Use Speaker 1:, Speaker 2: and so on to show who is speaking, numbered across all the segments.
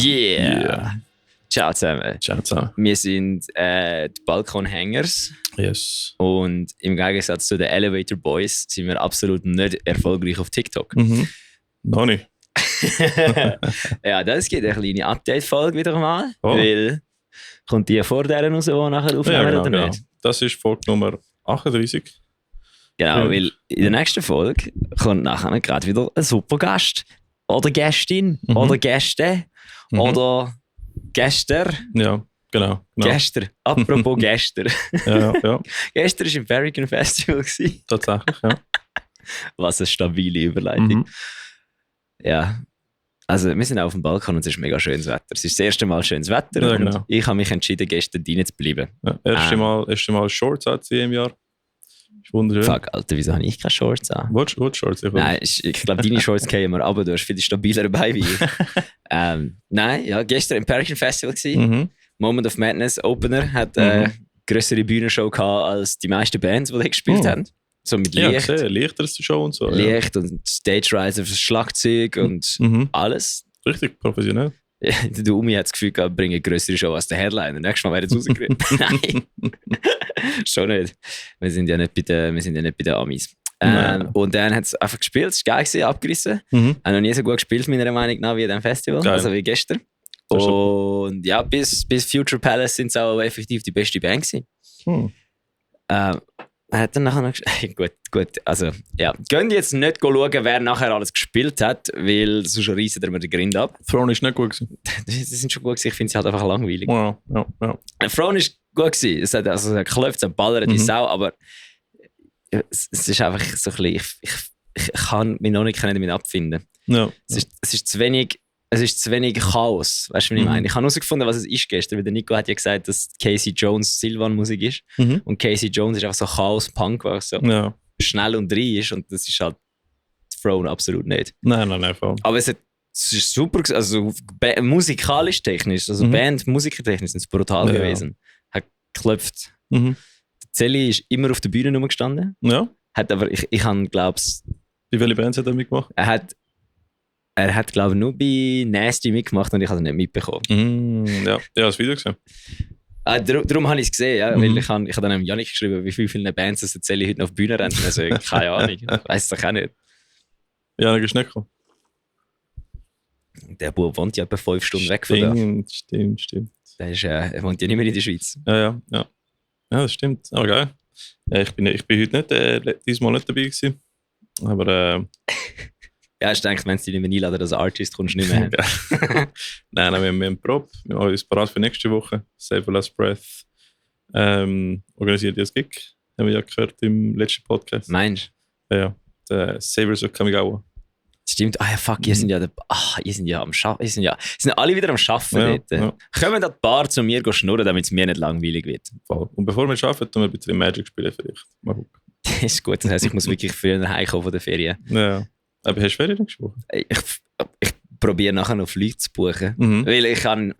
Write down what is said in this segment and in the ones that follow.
Speaker 1: Yeah! Ciao zusammen.
Speaker 2: Ciao zusammen.
Speaker 1: Wir sind die Balkonhängers.
Speaker 2: Yes.
Speaker 1: Und im Gegensatz zu den Elevator Boys sind wir absolut nicht erfolgreich auf TikTok.
Speaker 2: Noch nicht.
Speaker 1: Ja, das gibt eine kleine Update-Folge wieder mal.
Speaker 2: Oh.
Speaker 1: Weil kommt die vor der raus, die nachher aufnehmen
Speaker 2: genau,
Speaker 1: oder nicht?
Speaker 2: Genau. Das ist Folge Nummer 38.
Speaker 1: Genau, weil in der nächsten Folge kommt nachher gerade wieder ein super Gast. Oder Gästin. Oder Gäste. Oder Gäster.
Speaker 2: Ja, genau.
Speaker 1: Gäster. Apropos Gäster.
Speaker 2: Ja.
Speaker 1: Gestern war im Berrigan Festival.
Speaker 2: Tatsächlich, ja.
Speaker 1: Was eine stabile Überleitung. Ja, also wir sind auf dem Balkon und es ist mega schönes Wetter. Es ist das erste Mal schönes Wetter
Speaker 2: Ja,
Speaker 1: und
Speaker 2: genau.
Speaker 1: ich habe mich entschieden, gestern drinnen zu bleiben.
Speaker 2: Ja, erste Mal Shorts anziehen im Jahr. Ist wunderschön.
Speaker 1: Fuck, Alter, wieso habe ich keine Shorts an?
Speaker 2: Willst du Shorts?
Speaker 1: Nein, ich glaube, deine Shorts gehen immer runter, du hast viel stabiler dabei wie ich. Nein, ja, gestern im Berrigan Festival gewesen. Moment of Madness Opener hat größere Bühnenshow gehabt als die meisten Bands, die gespielt haben. So mit Licht.
Speaker 2: Ja, Lichter ist die Show und so.
Speaker 1: Licht und Stage Riser fürs Schlagzeug und alles.
Speaker 2: Richtig professionell.
Speaker 1: Der Umi hat das Gefühl gehabt, bringe eine größere Show als der Headliner. Nächstes Mal werden sie rausgerührt. Nein, schon nicht. Wir sind ja nicht bei den Amis. Und dann hat es einfach gespielt, es war geil gewesen, abgerissen. Hat noch nie so gut gespielt, meiner Meinung nach, wie an diesem Festival,
Speaker 2: geil.
Speaker 1: Also wie gestern. Und ja, bis Future Palace sind es auch effektiv die beste Band gewesen. Hat dann nachher noch gut, also ja. Gehen jetzt nicht schauen, wer nachher alles gespielt hat, weil sonst reissen wir den Grind ab.
Speaker 2: Throne ist nicht gut gewesen.
Speaker 1: Die sind schon gut gewesen, ich finde sie halt einfach langweilig.
Speaker 2: Ja.
Speaker 1: Throne ist gut gewesen, es hat geklopft, es hat ballert, die Sau, aber es ist einfach so ein bisschen, ich kann mich noch nicht damit abfinden.
Speaker 2: Ja.
Speaker 1: Es ist zu wenig Chaos, weißt du, was ich meine? Ich habe herausgefunden, was es ist gestern, weil der Nico hat ja gesagt, dass Casey Jones Silvan-Musik ist. Und Casey Jones ist einfach so Chaos-Punk, was so schnell und rein ist und das ist halt Throne absolut nicht.
Speaker 2: Nein, voll.
Speaker 1: Aber es ist super, also musikalisch technisch, also Band, musikertechnisch sind es brutal gewesen. Hat geklopft. Der Zelli ist immer auf der Bühne rumgestanden.
Speaker 2: Ja.
Speaker 1: Hat aber, ich habe, glaub's...
Speaker 2: Wie viele Bands hat er mitgemacht?
Speaker 1: Er hat, glaube ich, nur bei Nasty mitgemacht und ich habe es nicht mitbekommen.
Speaker 2: Ja, das Video gesehen.
Speaker 1: Darum habe ich es gesehen, ja, weil ich habe dann einem Janik geschrieben, wie viele Bands das erzähle ich heute noch auf die Bühne rennen. Also, keine Ahnung, ich weiss es doch auch nicht.
Speaker 2: Janik ist nicht gekommen.
Speaker 1: Der Bub wohnt ja etwa 5 Stunden weg von da.
Speaker 2: Stimmt.
Speaker 1: Er wohnt ja nicht mehr in der Schweiz.
Speaker 2: Ja, das stimmt. Aber geil. Ja, ich bin heute nicht, diesmal nicht dabei gewesen. Aber
Speaker 1: ja, ich denke, wenn sie dich nicht mehr einladen als Artist, kommst du nicht mehr hin.
Speaker 2: Nein, wir haben Prop. Wir haben uns bereit für nächste Woche. Save a Last Breath organisiert das Gig. Haben wir ja gehört im letzten Podcast.
Speaker 1: Meinst
Speaker 2: du? Ja. Der Savers of Kamigawa.
Speaker 1: Stimmt. Ah ja, fuck, ihr sind ja am Schaffen. Sind alle wieder am Schaffen dort.
Speaker 2: Ja.
Speaker 1: Kommen da die Paar zu mir schnurren, damit es mir nicht langweilig wird.
Speaker 2: Voll. Und bevor wir arbeiten, tun wir ein bisschen Magic spielen vielleicht. Mal gucken.
Speaker 1: Das ist gut. Das heisst, ich muss wirklich früher heimkommen von der Ferien.
Speaker 2: Ja. Aber hast du Ferien nächste Woche?
Speaker 1: Ich probiere nachher noch Flüge zu buchen. Weil ich habe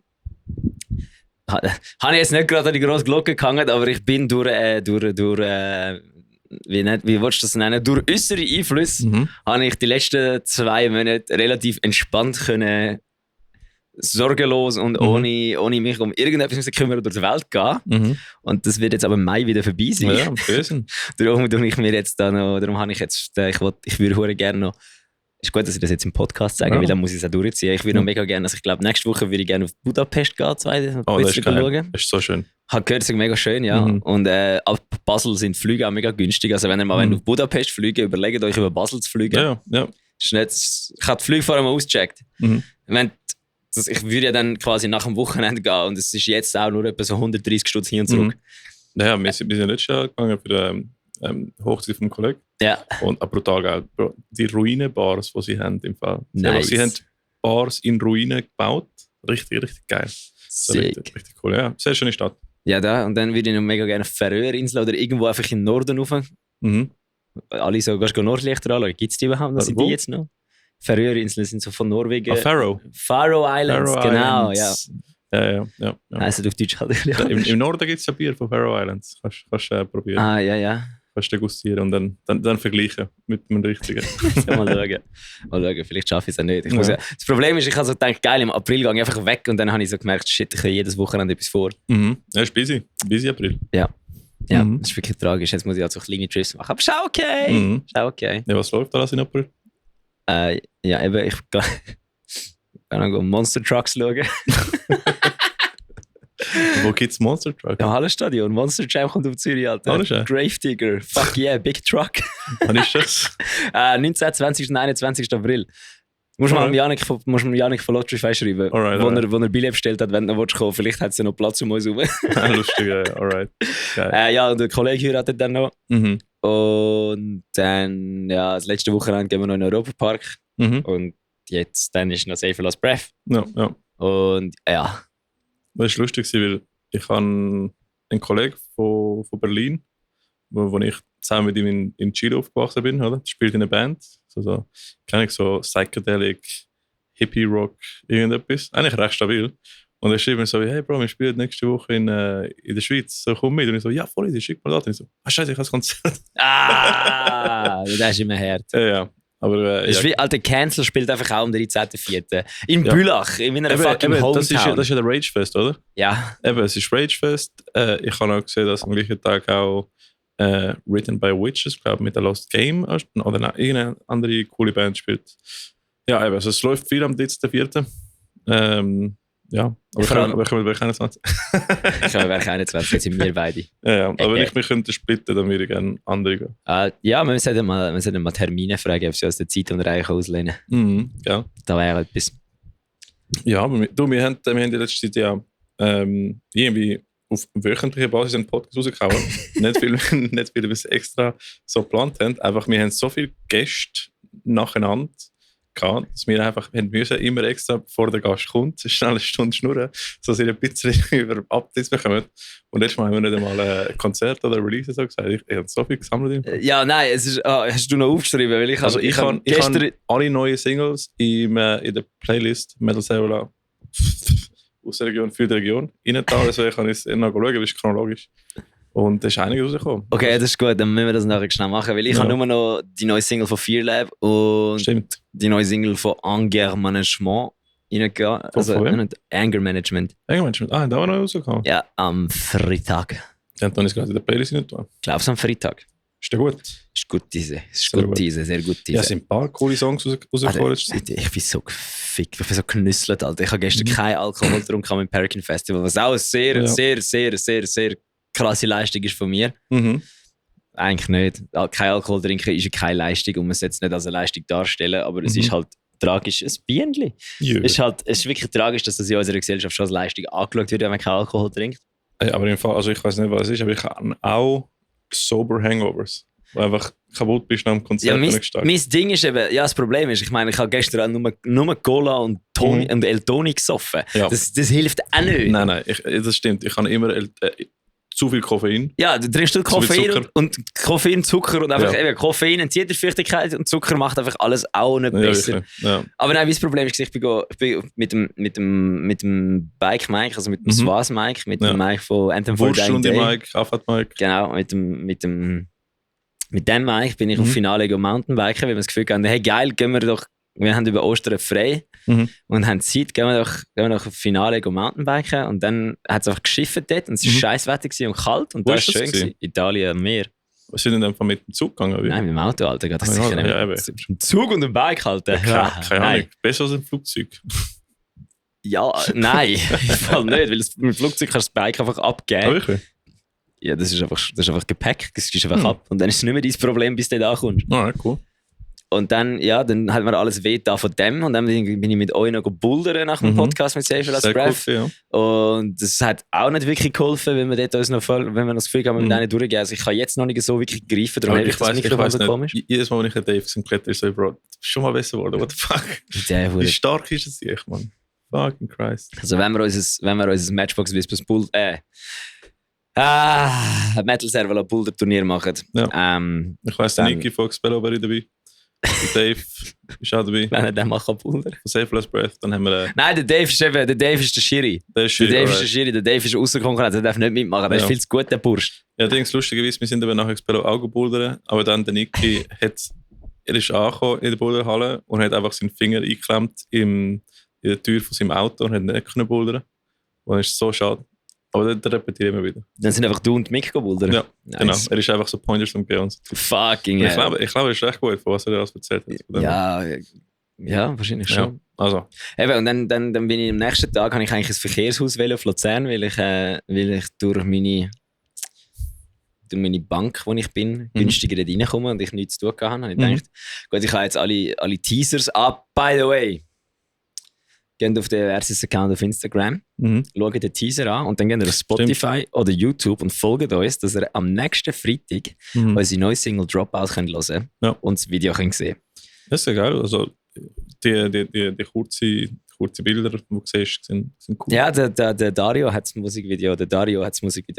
Speaker 1: jetzt nicht gerade an die grosse Glocke gehangen, aber ich bin durch wie willst du das nennen? Durch äußere Einflüsse habe ich die letzten 2 Monate relativ entspannt können, sorgenlos und ohne mich um irgendetwas zu kümmern durch die Welt gehen. Und das wird jetzt aber im Mai wieder vorbei sein.
Speaker 2: Ja, böse.
Speaker 1: Darum habe ich jetzt, ich würde gerne noch. Ist gut, dass ich das jetzt im Podcast sage, weil dann muss ich es auch durchziehen. Ich würde noch mega gerne, also ich glaube, nächste Woche würde ich gerne auf Budapest gehen, das ist
Speaker 2: geil. Das ist so schön.
Speaker 1: Ich habe gehört, es ist mega schön, ja. Und ab Basel sind die Flüge auch mega günstig. Also wenn ihr mal auf Budapest fliegen, überlegt euch über Basel zu fliegen.
Speaker 2: Ja.
Speaker 1: Ich habe die Flüge vorher mal ausgecheckt. Ich würde ja dann quasi nach dem Wochenende gehen und es ist jetzt auch nur etwa so 130 Stutz hin und zurück.
Speaker 2: Ja, wir sind letztes Jahr gegangen für die Hochzeit vom Kollegen.
Speaker 1: Ja.
Speaker 2: Und brutal geil. Die Ruinenbars, die sie haben im Fall.
Speaker 1: Nice.
Speaker 2: Sie haben Bars in Ruinen gebaut. Richtig, richtig geil. So richtig cool. Ja, sehr schöne Stadt.
Speaker 1: Ja, da. Und dann würde ich noch mega gerne auf Färöerinseln oder irgendwo einfach in den Norden rauf. Alle so, gehst du Nordlichter anschauen? Gibt es die überhaupt noch? Sind die jetzt noch? Färöerinseln sind so von Norwegen.
Speaker 2: Faroe
Speaker 1: Islands, genau,
Speaker 2: Islands. Ja.
Speaker 1: Heisst auf Deutsch halt.
Speaker 2: Im Norden gibt es ja Bier von Faroe Islands. Kannst du probieren.
Speaker 1: Ja.
Speaker 2: kannst degustieren und dann vergleichen mit dem richtigen.
Speaker 1: Mal schauen, vielleicht schaffe ich es auch nicht. Das Problem ist, ich habe so gedacht, geil, im April gehe ich einfach weg und dann habe ich so gemerkt, shit, ich habe jedes Wochenende etwas vor.
Speaker 2: Ja, ist busy April.
Speaker 1: Ja, das ist wirklich tragisch. Jetzt muss ich halt so kleine Trips machen. Aber ist auch okay.
Speaker 2: Ja, was läuft alles in April?
Speaker 1: Ja, eben, ich gehe noch Monster Trucks schauen.
Speaker 2: Wo gibt es Monster Truck?
Speaker 1: Im Hallenstadion. Monster Jam kommt auf Zürich, Alter. Gravedigger. Fuck yeah, Big Truck.
Speaker 2: Wann ist das?
Speaker 1: 19., 20. und 21. April. Musst du mal Janik von Lotterify schreiben, wo er Billett bestellt hat, wenn du noch kommen willst. Vielleicht hat es ja noch Platz um uns herum.
Speaker 2: Lustig, ja, alright.
Speaker 1: Ja, und der Kollege heiratet dann noch. Und dann, ja, das letzte Wochenende gehen wir noch in den Europapark. Und jetzt, dann ist noch Safer Last Breath.
Speaker 2: Ja.
Speaker 1: Und ja.
Speaker 2: Das war lustig, weil ich habe einen Kollegen von Berlin, wo ich zusammen mit ihm in Chile aufgewachsen bin, oder? Der spielt in einer Band. Kenne ich so Psychedelic, Hippie Rock, irgendetwas. Eigentlich recht stabil. Und er schrieb mir so, hey Bro, wir spielen nächste Woche in der Schweiz, so komm mit. Und ich so, ja voll, schick mal da. Und ich so, scheiße, ich habe das Konzert.
Speaker 1: Das ist immer hart.
Speaker 2: Ja. Aber,
Speaker 1: das ist wie, Alter, Cancel spielt einfach auch am 13.04. In Bülach, in meiner fucking Hometown.
Speaker 2: Das ist ja der Ragefest, oder?
Speaker 1: Ja.
Speaker 2: Eben, es ist Ragefest. Ich habe auch gesehen, dass am gleichen Tag auch Written by Witches, glaube mit der Lost Game oder irgendeine andere coole Band spielt. Ja, eben, also es läuft viel am 13.04. Ja, aber ich komme bei 21.
Speaker 1: Ich komme bei 21, jetzt sind wir beide.
Speaker 2: Ja, aber wenn ich mich könnte splitten, dann würde ich gerne andere gehen.
Speaker 1: Ja, wir sollten mal Termine fragen, ob sie aus der Zeit und Reihe auslehnen.
Speaker 2: Ja.
Speaker 1: Da wäre etwas.
Speaker 2: Ja, aber wir haben in der letzten Zeit ja irgendwie auf wöchentlicher Basis einen Podcast rausgehauen. nicht weil wir es extra so geplant haben. Einfach, wir haben so viele Gäste nacheinander gehabt, dass wir einfach müssen immer extra, bevor der Gast kommt, schnell eine Stunde schnurren, dass ihr ein bisschen über Updates bekommt. Und letztes Mal haben wir nicht einmal ein Konzert oder Release so gesagt. Ich habe so viel gesammelt.
Speaker 1: Ja, nein, es ist, hast du noch aufgeschrieben? Weil ich
Speaker 2: habe alle neuen Singles in der Playlist Metal Seola aus der Region für die Region rein da. Deswegen kann ich es noch schauen, das ist chronologisch. Und da ist einiges rausgekommen.
Speaker 1: Okay, das ist gut, dann müssen wir das nachher schnell machen, weil ich habe nur noch die neue Single von Fear Lab und die neue Single von Anger Management reingegeben. Also Anger Management.
Speaker 2: Anger Management, da war noch rausgekommen.
Speaker 1: Ja, am Freitag.
Speaker 2: Ja, dann ist gerade in der Playlist nicht da.
Speaker 1: Ich glaube es am Freitag.
Speaker 2: Ist der gut?
Speaker 1: Ist gut diese. Sehr gut diese.
Speaker 2: Ja, es sind ein paar coole Songs rausgekommen.
Speaker 1: Ich bin so gefickt, ich bin so genüsselt, Alter. Ich habe gestern keinen Alkohol getrunken am Perkin Festival, was auch sehr krasse Leistung ist von mir. Eigentlich nicht. Kein Alkohol trinken ist keine Leistung und man sollte es nicht als eine Leistung darstellen, aber es ist halt tragisch. Ein Bienchen. Es ist wirklich tragisch, dass das in unserer Gesellschaft schon als Leistung angeschaut wird, wenn man keinen Alkohol trinkt.
Speaker 2: Ja, aber im Fall, also ich weiß nicht, was es ist, aber ich habe auch sober Hangovers. Weil einfach kaputt bist nach dem Konzert.
Speaker 1: Ja, mein Ding ist eben, ja, das Problem ist, ich meine, ich habe gestern auch nur Cola und El Toni gesoffen. Ja. Das hilft auch nicht.
Speaker 2: Nein, das stimmt. Ich habe immer zu viel Koffein.
Speaker 1: Ja, du trinkst du Koffein und Koffein, Zucker und einfach eben Koffein entzieht die Feuchtigkeit und Zucker macht einfach alles auch nicht besser. Ja. Aber nein, das Problem ist, ich bin mit dem Bike Mike, also mit dem Swas Mike, mit dem Mike von Anthem for Dying Day.
Speaker 2: Mike, Afat Mike.
Speaker 1: Genau, mit dem Mike bin ich auf Finale Mountainbiken, weil wir das Gefühl haben, hey geil, wir haben über Ostern frei und haben Zeit, gehen wir doch auf Finale Mountainbiken und dann hat es einfach geschifft dort und es war Scheißwetter und kalt und das war schön gewesen. Italien am Meer.
Speaker 2: Was sind denn einfach mit dem Zug gegangen?
Speaker 1: Nein, mit dem Auto, Alter. Geht das sicher nicht. Mit dem Zug und dem Bike, Alter.
Speaker 2: Keine Ahnung. Besser als ein Flugzeug.
Speaker 1: Ja, nein, voll nicht, weil mit dem Flugzeug kannst du das Bike einfach abgeben.
Speaker 2: Wirklich?
Speaker 1: Ja, das ist einfach Gepäck, das ist einfach ab. Und dann ist es nicht mehr dein Problem, bis du da ankommst.
Speaker 2: Ah, cool.
Speaker 1: Und dann hat mir alles weh da von dem. Und dann bin ich mit euch noch bouldern nach dem Podcast mit Safer Last Breath. Cool, ja. Und das hat auch nicht wirklich geholfen, wenn wir dort uns noch wenn wir das Gefühl haben, mit denen durchgehen. Also ich kann jetzt noch nicht so wirklich greifen, darum habe ich das Mikrofon so komisch.
Speaker 2: Jedes Mal, wenn ich einen Dave zum Klettern so, Bro, das ist schon mal besser geworden, what the fuck? Wie stark ist es echt, Mann? Fucking Christ.
Speaker 1: Also wenn wir unser Matchbox Whispers Metal Serval Boulder Turnier machen.
Speaker 2: Ja. Ich weiss, der Niki Fox war dabei. Dave ist auch dabei.
Speaker 1: Wenn er den mal bouldern kann.
Speaker 2: Safeless Breath, dann haben wir...
Speaker 1: Nein, der Dave ist der Schiri. Der Dave ist außer Konkurrenz, der darf nicht mitmachen, der ist viel zu gut, der Bursch.
Speaker 2: Ja, lustigerweise, wir sind aber nachher Expello auch bouldern, aber dann der Niki er ist angekommen in der Boulderhalle und hat einfach seinen Finger eingeklemmt in der Tür von seinem Auto und hat nicht können bouldern. Und das ist so schade. Aber das repetieren wir wieder.
Speaker 1: Dann sind einfach du und Mick bouldern?
Speaker 2: Ja, nice. Genau. Er ist einfach so Pointers und gegeben.
Speaker 1: Fucking hell.
Speaker 2: Ich glaube, er ist recht gut, von was er alles erzählt hat.
Speaker 1: Ja, wahrscheinlich schon.
Speaker 2: Ja, also.
Speaker 1: Eben, und dann bin ich am nächsten Tag, habe ich eigentlich ein Verkehrshaus auf Luzern, weil ich durch meine Bank, wo ich bin, günstiger dort reinkomme und ich nichts zu tun habe. Und ich dachte, gut, ich habe jetzt alle Teasers ab. By the way, geht auf den Versus-Account auf Instagram, schaut den Teaser an und dann geht ihr auf Spotify oder YouTube und folgt uns, dass ihr am nächsten Freitag unsere neue Single Dropout hören könnt und das Video könnt sehen.
Speaker 2: Das ist ja geil. Also die kurze Bilder, die du siehst, sind cool.
Speaker 1: Ja, der Dario hat das Musikvideo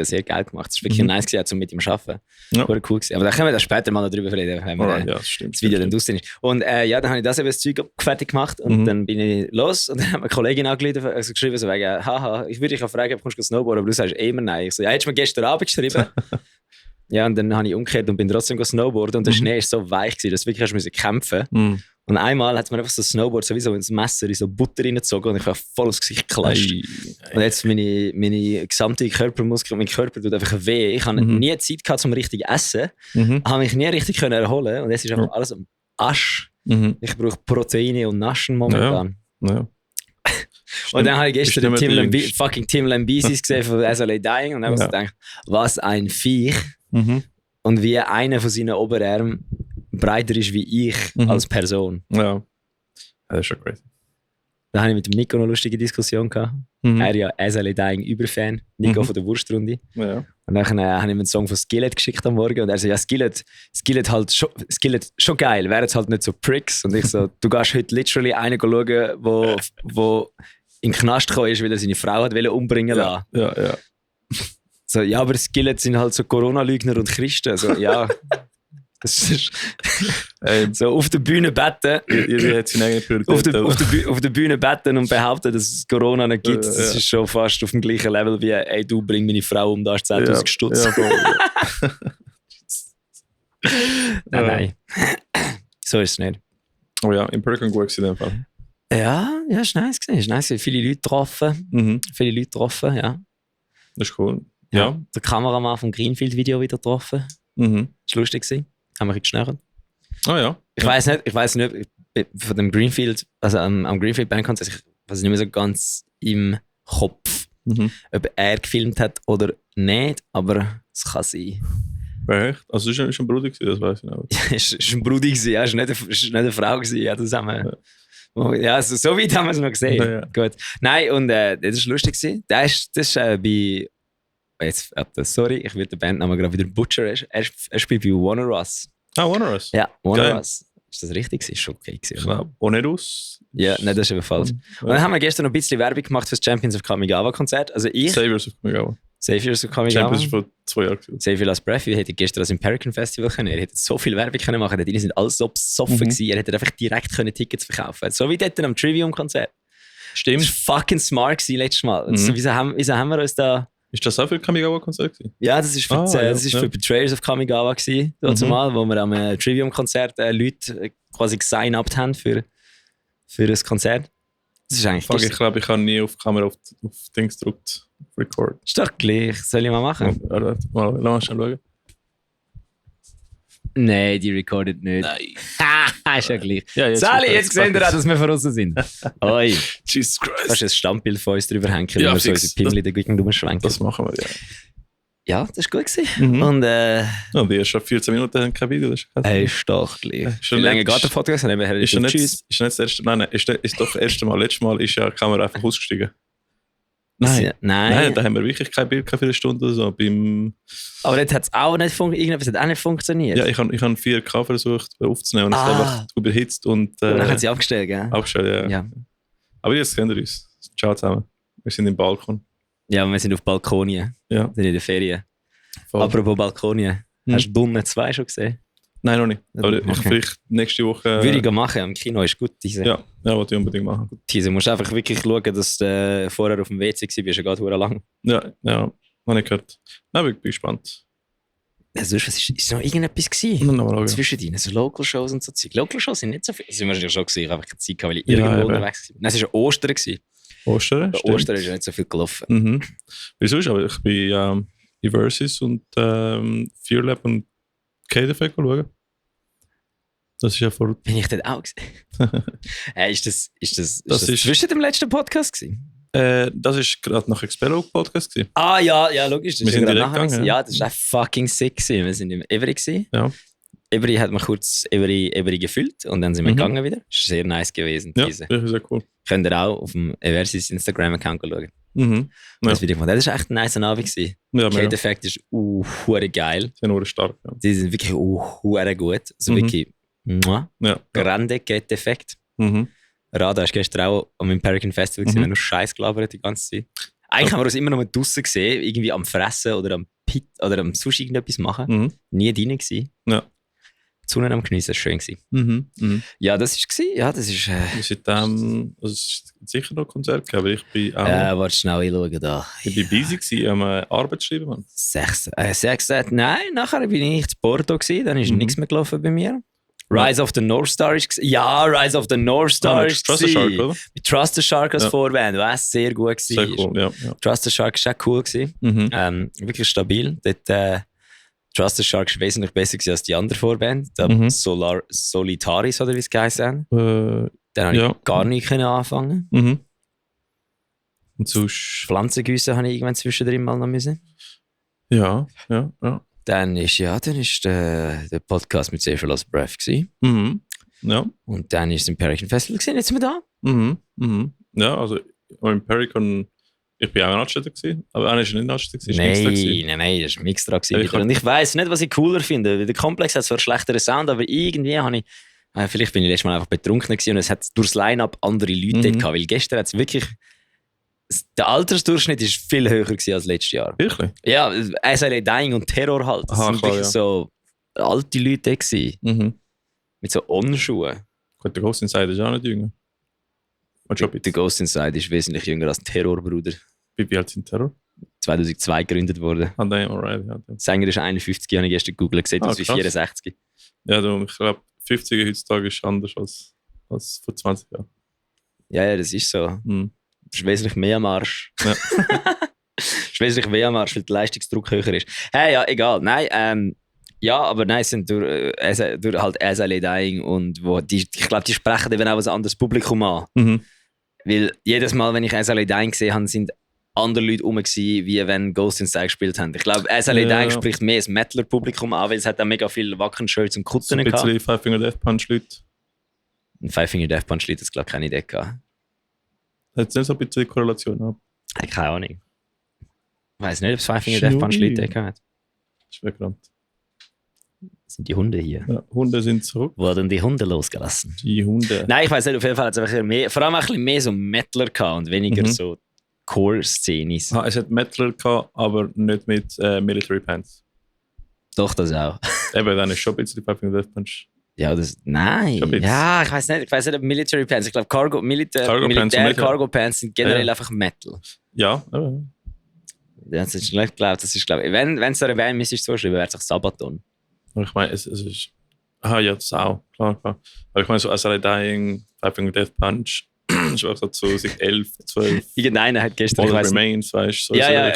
Speaker 1: sehr geil gemacht. Das ist wirklich nice gewesen, um mit ihm zu arbeiten. Ja. Cool gewesen. Aber da können wir später mal noch drüber reden, wenn das Video dann draußen ist. Und dann habe ich das Zeug fertig gemacht und dann bin ich los und dann hat mir eine Kollegin geschrieben, so wegen, haha, ich würde dich auch fragen, ob du snowboarden, aber du sagst immer nein. Ich so, ja, hättest du mir gestern Abend geschrieben. Ja, und dann habe ich umgekehrt und bin trotzdem snowboarden und der Schnee war so weich gewesen, dass du wirklich kämpfen musst. Und einmal hat mir einfach so ein Snowboard sowieso ins Messer in so Butter reingezogen und ich war voll aufs Gesicht geklatscht. Und jetzt meine gesamte Körpermuskel, mein Körper tut einfach weh. Ich habe nie Zeit gehabt zum richtig essen, habe mich nie richtig erholen und jetzt ist einfach alles am Arsch. Ich brauche Proteine und Naschen momentan. Ja. Und dann habe ich gestern Tim Lambesis gesehen von SLA Dying und habe so gedacht, was ein Viech. Und wie einer von seinen Oberarmen breiter ist wie ich als Person.
Speaker 2: Ja, das ist schon crazy.
Speaker 1: Da habe ich mit dem Nico noch eine lustige Diskussion gehabt. Er ja SLA Dying Überfan, Nico von der Wurstrunde. Ja. Und dann habe ich ihm einen Song von Skillet geschickt am Morgen und er so, ja, Skillet schon geil, wäre jetzt halt nicht so Pricks. Und ich so, du gehst heute literally einen schauen, wo in den Knast gekommen ist, weil er seine Frau hat umbringen lassen.
Speaker 2: Ja.
Speaker 1: So, ja, aber Skillet sind halt so Corona-Lügner und Christen. So, ja. Das ist so auf der Bühne betten.
Speaker 2: Jeder hat seine eigene Priorität.
Speaker 1: Auf der Bühne betten und behaupten, dass es Corona nicht gibt, das ist schon fast auf dem gleichen Level wie, ey, du bring meine Frau um, da hast 10.000 Stutz. Nein. So ist es nicht.
Speaker 2: Oh ja, im Perkin gut in dem Fall.
Speaker 1: Ja, ist nice gewesen. Ist nice. Viele Leute getroffen. Ja.
Speaker 2: Das ist cool.
Speaker 1: Ja. Der Kameramann vom Greenfield-Video wieder getroffen. Das war lustig gewesen. Haben wir geschnurrt.
Speaker 2: Oh ja.
Speaker 1: Ich weiss nicht, von dem Greenfield, also am Greenfield Bandkonzert, ich weiß nicht mehr so ganz im Kopf, ob er gefilmt hat oder nicht, aber es kann sein.
Speaker 2: Echt? Also es war ein Bruder, das weiß ich nicht.
Speaker 1: Es war ein Bruder, ja, es war nicht eine Frau. Ja, das haben wir, ja, so weit haben wir es noch gesehen. Ja. Gut. Nein, und das war lustig gewesen. Das ist bei... Jetzt, sorry, ich will den Bandnamen gerade wieder butchern. Er spielt bei Wannerus.
Speaker 2: Ah, Wannerus?
Speaker 1: Ja, Wannerus. Ist das richtig? Ist schon okay gewesen.
Speaker 2: Ich glaube, Onerus.
Speaker 1: Ja, nein, das ist eben falsch. Und dann haben wir gestern noch ein bisschen Werbung gemacht für das Champions of Kamigawa Konzert. Also
Speaker 2: Saviors of Kamigawa. Champions von 2 Jahren.
Speaker 1: Savior Last Breath. Wir hätten gestern das Imperican Festival können. Er hätte so viel Werbung können machen. Die sind alles so besoffen gewesen. Er hätte einfach direkt Tickets verkaufen können. So wie dort am Trivium-Konzert.
Speaker 2: Stimmt.
Speaker 1: Das war fucking smart gewesen letztes Mal. Also, wieso haben wir uns da...
Speaker 2: Ist das auch für Kamigawa-Konzert gewesen?
Speaker 1: Ja, das ist für Betrayers of Kamigawa gewesen, mal, wo wir am Trivium-Konzert Leute quasi gesigned haben für das Konzert. Das ist eigentlich...
Speaker 2: Ich glaube, ich habe nie auf die Kamera auf Dings gedrückt. Record.
Speaker 1: Ist doch gleich. Soll ich mal machen?
Speaker 2: Lass mal schauen.
Speaker 1: Nein, die recordet nicht.
Speaker 2: Nein.
Speaker 1: Ist ja gleich.
Speaker 2: Ja,
Speaker 1: Sally, jetzt sehen wir auch, dass wir von uns sind. Oi.
Speaker 2: Jesus Christ.
Speaker 1: Kannst du ein Standbild von uns drüber hängen, wenn wir so unsere Pimmel in den rumschwenken?
Speaker 2: Das machen wir, ja.
Speaker 1: Ja, das war gut gewesen. Und
Speaker 2: die ersten 14 Minuten haben kein Video. Das
Speaker 1: ist doch gleich. Wie lange geht der Podcast?
Speaker 2: Ist nicht das erste Mal. Nein, ist doch das erste Mal. Letztes Mal ist ja die Kamera einfach ausgestiegen. Nein, da haben wir wirklich kein Bild für eine Stunde oder so.
Speaker 1: Aber jetzt hat es auch nicht irgendetwas hat auch nicht funktioniert.
Speaker 2: Ja, ich habe 4K versucht aufzunehmen und es ist einfach überhitzt und
Speaker 1: dann hat sie abgestellt, gell?
Speaker 2: Abgestellt, ja. Aber jetzt kennen wir uns. Ciao zusammen. Wir sind im Balkon.
Speaker 1: Ja, wir sind auf Balkonien.
Speaker 2: Ja.
Speaker 1: Wir sind in der Ferien.
Speaker 2: Voll.
Speaker 1: Apropos Balkonien. Hast du Dunne 2 schon gesehen?
Speaker 2: Nein, noch nicht. Aber
Speaker 1: Okay.
Speaker 2: vielleicht nächste Woche...
Speaker 1: Würde ich machen, im Kino ist gut. Diese.
Speaker 2: Ja, wollte ich unbedingt machen.
Speaker 1: Diese musst du einfach wirklich schauen, dass du vorher auf dem WC warst, bist du gerade verdammt lang.
Speaker 2: Ja, habe ich gehört. Nein, bin gespannt.
Speaker 1: Sonst, was ist noch irgendetwas gewesen?
Speaker 2: Mal schauen.
Speaker 1: Zwischen denen, so Local Shows und so Zeug. Local Shows sind nicht so viel. Das sind wahrscheinlich schon gewesen, ich habe einfach keine Zeit gehabt, weil ich irgendwo
Speaker 2: eben.
Speaker 1: unterwegs war. Nein, es war Ostern gewesen.
Speaker 2: Ostern?
Speaker 1: Bei
Speaker 2: Stimmt.
Speaker 1: Ostern ist ja nicht so viel gelaufen.
Speaker 2: Mhm. Wieso ist aber ich bin Eversis und Fear Lab und K-Defekt schauen. Das ist ja vor...
Speaker 1: Bin ich dort auch gewesen? Ist das
Speaker 2: ist-
Speaker 1: zwischen dem letzten Podcast gewesen?
Speaker 2: das ist gerade nach Expello-Podcast gewesen.
Speaker 1: Ah ja, logisch. Das
Speaker 2: Wir
Speaker 1: ist
Speaker 2: sind
Speaker 1: ja gerade
Speaker 2: direkt
Speaker 1: nachher
Speaker 2: gegangen,
Speaker 1: gewesen.
Speaker 2: ja.
Speaker 1: Ja, das war fucking sick gewesen. Wir sind im Every gewesen.
Speaker 2: Ja.
Speaker 1: Every hat mir kurz Every gefüllt und dann sind wir
Speaker 2: Mhm.
Speaker 1: gegangen wieder. Das war sehr nice gewesen.
Speaker 2: Ja,
Speaker 1: Diese.
Speaker 2: das ist sehr cool.
Speaker 1: Könnt ihr auch auf dem Eversis Instagram-Account schauen.
Speaker 2: Mhm. Ja.
Speaker 1: Das Video gemacht. Das war echt ein nice Abend gewesen.
Speaker 2: Ja, mega.
Speaker 1: K-Defekt ist hure geil.
Speaker 2: Sie sind nur stark. Ja.
Speaker 1: Die sind wirklich hure gut. Also
Speaker 2: Mhm.
Speaker 1: wirklich
Speaker 2: Ja.
Speaker 1: grande K-Defekt.
Speaker 2: Mhm.
Speaker 1: Rada ist gestern auch am Imperial Festival gewesen,
Speaker 2: Mhm.
Speaker 1: wir haben nur Scheiß gelabert die ganze Zeit. Eigentlich haben wir uns immer noch draussen gesehen, irgendwie am Fressen oder am Pit oder am Sushi irgendetwas machen.
Speaker 2: Mhm.
Speaker 1: Nie drin gewesen.
Speaker 2: Ja.
Speaker 1: Die Sonne am Geniessen, das war schön gewesen.
Speaker 2: Mhm. Mhm.
Speaker 1: Ja, das war gewesen. Ja, das ist...
Speaker 2: Seitdem, also es ist sicher noch Konzert gegeben, aber ich bin auch
Speaker 1: warte schnell einschauen da.
Speaker 2: ich bin busy gewesen, am Arbeit schreiben, Mann.
Speaker 1: 6, nein, nachher bin ich zu Porto gewesen, dann ist
Speaker 2: Mhm.
Speaker 1: nichts mehr gelaufen bei mir. Rise of the North Star ist gewesen. Ja, Rise of the North Star ist
Speaker 2: Trust the Shark, oder?
Speaker 1: Mit Trust the Shark als
Speaker 2: Ja.
Speaker 1: Vorband, was sehr gut
Speaker 2: Sehr
Speaker 1: gewesen.
Speaker 2: cool, ja.
Speaker 1: Trust the Shark ist auch cool gewesen.
Speaker 2: Mhm.
Speaker 1: Wirklich stabil. Dort, Trust the Shark ist wesentlich besser gewesen als die andere Vorband. Der
Speaker 2: Mhm.
Speaker 1: Solitaris oder wie es geheißen.
Speaker 2: Äh,
Speaker 1: Dann habe
Speaker 2: Ja.
Speaker 1: ich gar nicht können anfangen.
Speaker 2: mhm. Und sonst,
Speaker 1: Pflanzengüsse habe ich irgendwann zwischendrin mal noch müssen.
Speaker 2: ja.
Speaker 1: Dann ist der Podcast mit Safer Lost Breath gewesen.
Speaker 2: Mhm. Ja.
Speaker 1: Und dann ist das Imperial Festival gewesen. Jetzt sind wir da.
Speaker 2: Mhm. Mhm. Ja, also im Pericon, ich bin auch in Altstädter gewesen, aber einer ist nicht in Altstädter gewesen, ist extra gewesen.
Speaker 1: Nein, das war mix dran gewesen
Speaker 2: Ich
Speaker 1: wieder.
Speaker 2: hab-
Speaker 1: Und ich weiss nicht, was ich cooler finde. Weil der Komplex hat zwar einen schlechteren Sound, aber irgendwie habe ich... vielleicht bin ich letztes Mal einfach betrunken gewesen und es hat durchs Line-Up andere Leute dort gehabt. Weil gestern hat es wirklich... Der Altersdurchschnitt ist viel höher gewesen als letztes Jahr.
Speaker 2: Wirklich?
Speaker 1: Ja, SLA Dying und Terror halt. Das
Speaker 2: Aha,
Speaker 1: sind
Speaker 2: klar,
Speaker 1: wirklich
Speaker 2: ja.
Speaker 1: so alte Leute dort gewesen.
Speaker 2: Mhm.
Speaker 1: Mit so On-Schuhen.
Speaker 2: Gut, der Ghost Insider ist auch nicht jünger. Und schon ein
Speaker 1: Der
Speaker 2: bisschen.
Speaker 1: Ghost Inside ist wesentlich jünger als Terrorbruder.
Speaker 2: Wie alt sind Terror?
Speaker 1: 2002 gegründet worden.
Speaker 2: Ah, nein, alright. Ja,
Speaker 1: Sänger ist 51, habe ich gestern gegoogelt, sieht aus wie
Speaker 2: krass.
Speaker 1: 64.
Speaker 2: ja darum, ich glaube, 50er heutzutage ist anders als vor 20 Jahren.
Speaker 1: Ja, das ist so.
Speaker 2: Mhm.
Speaker 1: Das ist wesentlich mehr am Arsch.
Speaker 2: Ja.
Speaker 1: Das ist wesentlich mehr am Arsch, weil der Leistungsdruck höher ist. Hey, ja, egal. Nein, ja, aber nein, es sind durch halt SLA Dying und ich glaube, die sprechen eben auch ein anderes Publikum an.
Speaker 2: Mhm.
Speaker 1: Weil jedes Mal, wenn ich SLA Dying gesehen habe, sind andere Leute rum gewesen, wie wenn Ghost Inside gespielt haben. Ich glaube, SLA
Speaker 2: Ja.
Speaker 1: Dying spricht mehr das Mettler-Publikum an, weil es hat auch mega viele Wacken-Shirts und
Speaker 2: So
Speaker 1: Kutten
Speaker 2: ein
Speaker 1: gehabt.
Speaker 2: bisschen Five Finger Death Punch Leute.
Speaker 1: Und Five Finger Death Punch Leute, das glaube ich keine Idee gehabt.
Speaker 2: Hat es nicht so ein bisschen Korrelation ab.
Speaker 1: Keine Ahnung. Ich weiß nicht, ob es Five Finger Death Punch Leute gehabt hat.
Speaker 2: Schwer gerannt.
Speaker 1: Das sind die Hunde hier.
Speaker 2: Ja, Hunde sind zurück.
Speaker 1: Wurden die Hunde losgelassen?
Speaker 2: Die Hunde.
Speaker 1: Nein, ich weiß nicht, auf jeden Fall hat es einfach mehr, vor allem auch ein bisschen mehr so Mettler gehabt und weniger
Speaker 2: Mhm.
Speaker 1: so Core-Szenis.
Speaker 2: Es hat Metaler gehabt, aber nicht mit Military Pants.
Speaker 1: Doch, das auch.
Speaker 2: Eben, dann ist schon ein bisschen Five Finger Death Punch.
Speaker 1: Ja, das. Nein.
Speaker 2: Schon ein bisschen.
Speaker 1: Ja, ich weiß nicht, ob Military Pants. Ich glaube, Militär Cargo Pants sind generell einfach Metal.
Speaker 2: Ja,
Speaker 1: Das ist nicht geglaubt, das ist, glaube ich. Wenn es da eine Band ist, so schreiben, wäre es auch Sabaton.
Speaker 2: aber ich meine, es ist. Aha, ja, das auch. Klar. Aber ich meine, so SLA Dying, Five Finger Death Punch, ist auch so 2011, 12.
Speaker 1: Irgendeiner hat gestern.
Speaker 2: All
Speaker 1: Ich
Speaker 2: That
Speaker 1: weiss,
Speaker 2: Remains, weißt du?
Speaker 1: Ja, ja.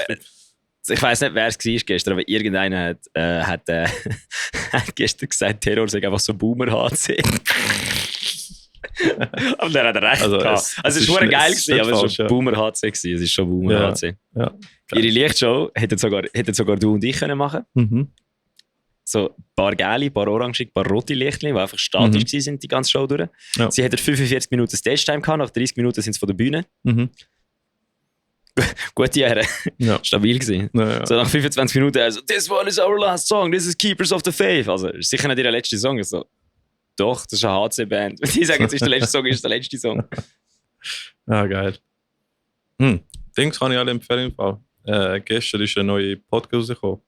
Speaker 1: Ich weiß nicht, wer es war gestern, aber irgendeiner hat gestern gesagt, Terror sei einfach so Boomer-HC. Aber der hat recht
Speaker 2: Also,
Speaker 1: gehabt.
Speaker 2: es
Speaker 1: Also es
Speaker 2: ist
Speaker 1: war
Speaker 2: nicht-
Speaker 1: geil
Speaker 2: es ist
Speaker 1: gewesen,
Speaker 2: nicht
Speaker 1: aber es
Speaker 2: falsch,
Speaker 1: war
Speaker 2: ja.
Speaker 1: Boomer-HC gewesen. Es ist schon Boomer-HC.
Speaker 2: Ja.
Speaker 1: Ihre Lichtshow hätten sogar du und ich können machen.
Speaker 2: Mhm.
Speaker 1: So ein paar gelbe, ein paar orange, ein paar rote Lichtchen, die einfach statisch
Speaker 2: Mhm.
Speaker 1: sind die ganze Show durch.
Speaker 2: Ja.
Speaker 1: Sie hätten 45 Minuten Stage-Time gehabt, nach 30 Minuten sind sie von der Bühne.
Speaker 2: Mhm.
Speaker 1: Gute Jahre,
Speaker 2: Ja.
Speaker 1: stabil gewesen.
Speaker 2: Ja.
Speaker 1: So nach 25 Minuten, also, this one is our last song, this is Keepers of the Faith. Also, ist sicher nicht ihr letzter Song. So, doch, das ist eine HC-Band. Die sagen, es ist der letzte Song, ist der letzte Song.
Speaker 2: Ah, geil. Dings kann ich alle empfehlen im Fall. Gestern ist ein neuer Podcast rausgekommen.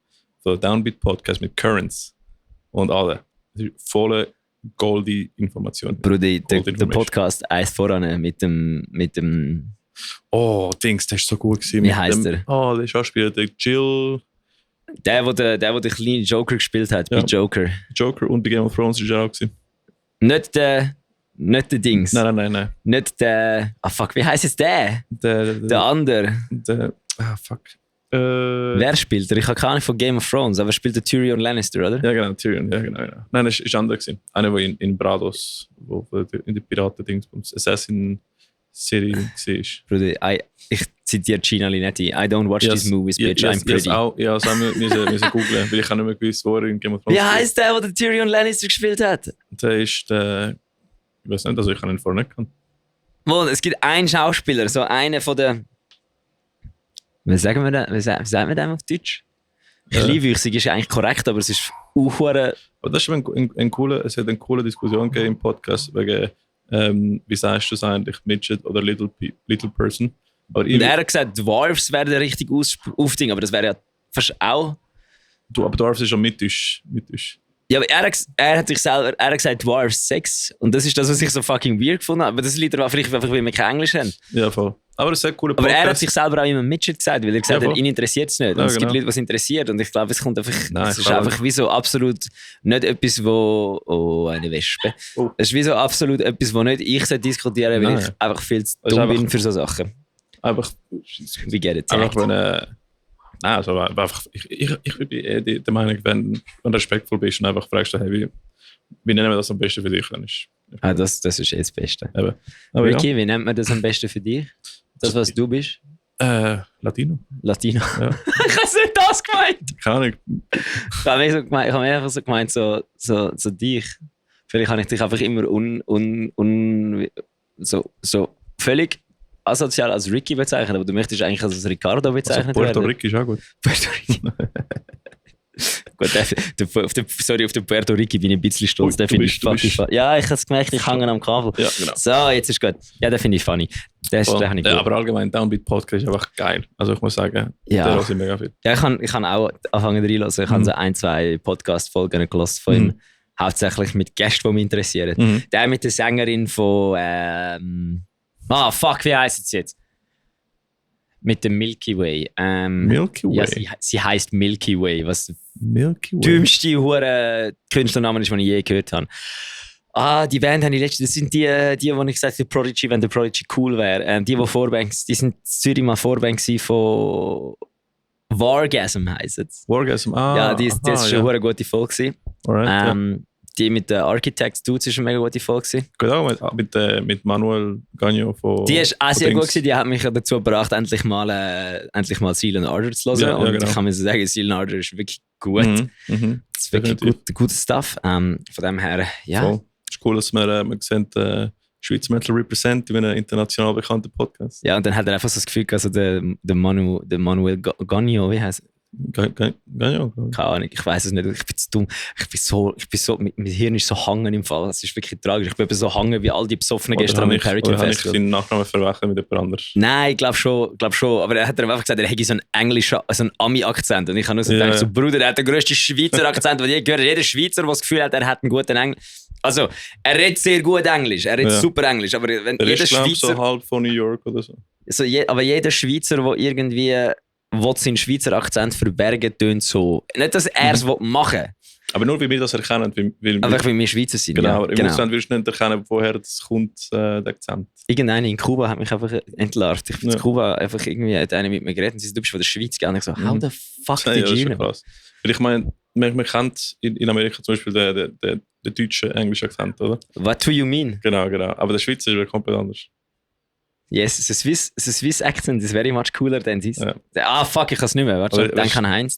Speaker 2: So Downbeat Podcast mit Currents und alle. Das ist volle goldige Information.
Speaker 1: Brudi, der Podcast eins voran mit dem
Speaker 2: Oh, Dings, der ist so gut gewesen.
Speaker 1: Wie heisst der?
Speaker 2: Oh, der Schauspieler, der Jill.
Speaker 1: Der den kleinen Joker gespielt hat, bei Joker.
Speaker 2: Joker und bei Game of Thrones ist er auch gewesen.
Speaker 1: Nicht der Dings.
Speaker 2: Nein.
Speaker 1: Nicht der. Ah, fuck, wie heisst es der? Der andere.
Speaker 2: Fuck.
Speaker 1: Wer spielt er? Ich habe keine Ahnung von Game of Thrones, aber spielt der Tyrion Lannister, oder?
Speaker 2: Ja, genau, Tyrion. Ja, genau. Nein, das ist anders gewesen. Einer, der in Brados, wo in der Piraten-Dings, Assassin-Serie war.
Speaker 1: Bruder, ich zitiere Gina Linetti. I don't watch these movies, bitch, I'm pretty.
Speaker 2: Ja, das haben wir müssen googeln, weil ich habe nicht mehr gewusst, wo er in Game of Thrones
Speaker 1: Wie heisst der Tyrion Lannister gespielt hat?
Speaker 2: Der ist der... Ich weiß nicht, also ich habe ihn vorher nicht gekannt.
Speaker 1: Wohl, es gibt einen Schauspieler, so einer von der... Wie sagt man dem auf Deutsch? Kleinwüchsig ist eigentlich korrekt, aber es ist
Speaker 2: aber das ist es hat eine coole Diskussion gegeben im Podcast wegen, wie sagst du es eigentlich, Midget oder Little Person. Aber
Speaker 1: und er hat gesagt, Dwarfs werden richtig aufdingen, aber das wäre ja fast auch...
Speaker 2: Aber Dwarfs ist schon Mittisch.
Speaker 1: Ja, aber er hat gesagt Dwarfs 6 und das ist das, was ich so fucking weird gefunden habe. Aber das liegt daran, vielleicht einfach, weil wir kein Englisch haben.
Speaker 2: Ja, voll. Aber es ist ein cooler Podcast.
Speaker 1: Aber er hat sich selber auch immer Midget gesagt, weil er gesagt hat, ihn interessiert es nicht. Und
Speaker 2: ja,
Speaker 1: es gibt
Speaker 2: genau.
Speaker 1: Leute, was interessiert. Und ich glaube, es kommt einfach...
Speaker 2: Nein,
Speaker 1: es ist einfach wie so absolut nicht etwas, wo... Oh, eine Wespe. Oh. Es ist wie so absolut etwas, wo nicht ich diskutieren soll, weil ich einfach viel zu dumm bin für so Sachen.
Speaker 2: Einfach...
Speaker 1: We get it.
Speaker 2: Einfach wenn... Nein, also einfach... Ich bin eher der Meinung, wenn du respektvoll bist und einfach fragst, hey, wie nennen wir das am besten für dich? Dann ist...
Speaker 1: das ist eh das Beste.
Speaker 2: Aber
Speaker 1: Ricky, wie nennt man das am besten für dich? Das, was du bist?
Speaker 2: Latino.
Speaker 1: Ja. Ich habe nicht das gemeint.
Speaker 2: Keine Ahnung.
Speaker 1: Ich habe mir einfach so gemeint, so dich. Vielleicht habe ich dich einfach immer so völlig asozial als Ricky bezeichnet, aber du möchtest eigentlich als Ricardo bezeichnet werden.
Speaker 2: Puerto Rico ist auch gut.
Speaker 1: Puerto Rico. Gut, auf den Puerto Rico bin ich ein bisschen stolz. Den finde ich funny. Ja, ich habe es gemerkt, ich hänge am Kabel.
Speaker 2: Ja, genau.
Speaker 1: So, jetzt ist gut. Ja, den finde ich funny. Den habe ich gut.
Speaker 2: Aber allgemein, Downbeat Podcast ist einfach geil. Also ich muss sagen, der höre ich mega viel.
Speaker 1: Ja, ich kann auch anfangen reinhören. Ich habe so 1-2 Podcast-Folgen gehört von ihm. Hauptsächlich mit Gästen, die mich interessieren. Der mit der Sängerin von... wie heisst es jetzt? Mit dem Milky Way.
Speaker 2: Milky Way?
Speaker 1: Ja, sie heisst Milky Way, was
Speaker 2: Milky Way.
Speaker 1: dümmste hure Künstlername ist, den ich je gehört habe. Die Band habe ich letztens, das sind die ich gesagt habe, Prodigy, wenn der Prodigy cool wäre. Die Vorbands, die sind in Zürich mal Vorband von Wargasm heisst es.
Speaker 2: Wargasm,
Speaker 1: ja, das ist schon eine gute Folge. Alright, die mit den Architects Dudes ist eine mega gute Folge.
Speaker 2: Genau, mit Manuel Gagno von...
Speaker 1: Die ist auch sehr gut gewesen. Die hat mich dazu gebracht, endlich mal Silent Ardor zu hören. Und genau. Ich kann mir so sagen, Silent Ardor ist wirklich gut. Das ist wirklich gut Stuff. Von dem her, ja.
Speaker 2: Voll. Es ist cool, dass wir sehen, Schweizer Metal Represent in einem international bekannten Podcast.
Speaker 1: Ja, und dann hat er einfach so das Gefühl, also der Manuel Gagno, wie heißt
Speaker 2: Gagno?
Speaker 1: Keine Ahnung, ich weiß es nicht. Ich bin zu dumm. Ich bin so, mein Hirn ist so hangen im Fall. Das ist wirklich tragisch. Ich bin so hangen wie all die Besoffenen gestern am Hurricane Festival.
Speaker 2: Habe ich seinen Nachnamen verwechselt mit jemand anderem?
Speaker 1: Nein, ich glaube schon. Aber er hat einfach gesagt, er hätte so einen englischen, so einen Ami-Akzent. Und ich habe nur so gedacht, so, Bruder, er hat den grössten Schweizer Akzent, den ich je gehört habe. Jeder Schweizer, der das Gefühl hat, er hat einen guten Englisch. Also, er redet sehr gut Englisch. Er redet super Englisch. Aber wenn jeder Schweizer...
Speaker 2: so halb von New York oder so.
Speaker 1: Aber jeder Schweizer, der irgendwie... seinen Schweizer Akzent verbergen, tönt so. Nicht, dass er es machen will.
Speaker 2: Aber nur, wie wir das erkennen.
Speaker 1: Einfach, weil wir Schweizer sind.
Speaker 2: Genau,
Speaker 1: ja,
Speaker 2: aber im Ausland würdest du nicht erkennen, woher das kommt, der Akzent.
Speaker 1: Irgendeiner in Kuba hat mich einfach entlarvt. Ich bin in Kuba einfach irgendwie, hat einer mit mir geredet und sie du bist von der Schweiz gegangen. Und ich so, how the fuck did you know?
Speaker 2: Weil ich meine, man kennt in Amerika zum Beispiel den deutschen englischen Akzent, oder?
Speaker 1: What do you mean?
Speaker 2: Genau. Aber der Schweizer ist komplett anders.
Speaker 1: Yes, the Swiss accent is very much cooler than this. Ja. Fuck, ich kann es nicht mehr. Warte, dann kann Heinz.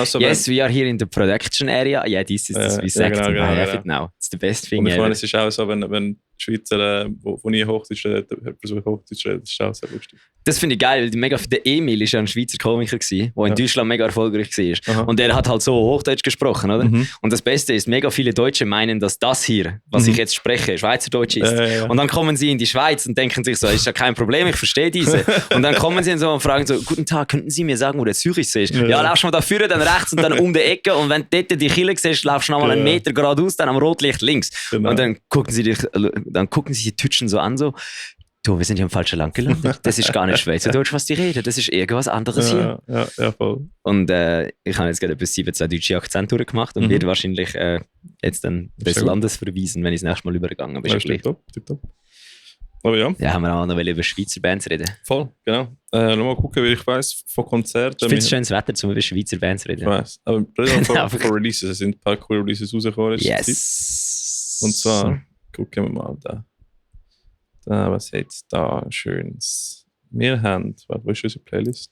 Speaker 2: So
Speaker 1: yes, we are here in the production area. Yeah, this is the Swiss accent. I have it now. It's the best thing.
Speaker 2: Und ich meine, es ist auch so, wenn Schweizer, wo nie Hochdeutsch redet, versucht Hochdeutsch zu reden, das ist auch sehr lustig.
Speaker 1: das finde ich geil, weil der Emil ist ja ein Schweizer Komiker gewesen, der in Deutschland mega erfolgreich war. Aha. Und der hat halt so Hochdeutsch gesprochen, oder? Und das Beste ist, mega viele Deutsche meinen, dass das hier, was ich jetzt spreche, Schweizerdeutsch ist. Und dann kommen sie in die Schweiz und denken sich so, ist ja kein Problem, ich verstehe diese. Und dann kommen sie so und fragen so, guten Tag, könnten Sie mir sagen, wo der Zürichsee ist? Ja, laufst du mal da vorne, dann rechts und dann um die Ecke und wenn du dort die Kille siehst, laufst du noch mal einen Meter geradeaus, dann am Rotlicht links. Genau. Und dann gucken sie die Tütschen so an, so, du, wir sind hier im falschen Land gelandet. Das ist gar nicht Schweizerdeutsch, was die reden. Das ist irgendwas anderes hier.
Speaker 2: Ja, voll.
Speaker 1: Und ich habe jetzt gerade etwas 17 deutsche Akzent durchgemacht und werde wahrscheinlich jetzt dann des Landes verweisen, wenn ich das nächste Mal übergegangen bin.
Speaker 2: Tipptopp. Aber ja.
Speaker 1: Ja, haben wir auch noch über Schweizer Bands reden.
Speaker 2: Voll, genau. Nochmal gucken, wie ich weiss, von Konzerten.
Speaker 1: Ich finde es schönes Wetter, um über Schweizer Bands reden.
Speaker 2: Ich weiss. Aber von Releases, es sind ein paar coole Releases rausgekommen.
Speaker 1: Yes.
Speaker 2: Und zwar, gucken wir mal da. Was jetzt da Schönes? Wir haben, wo ist unsere Playlist?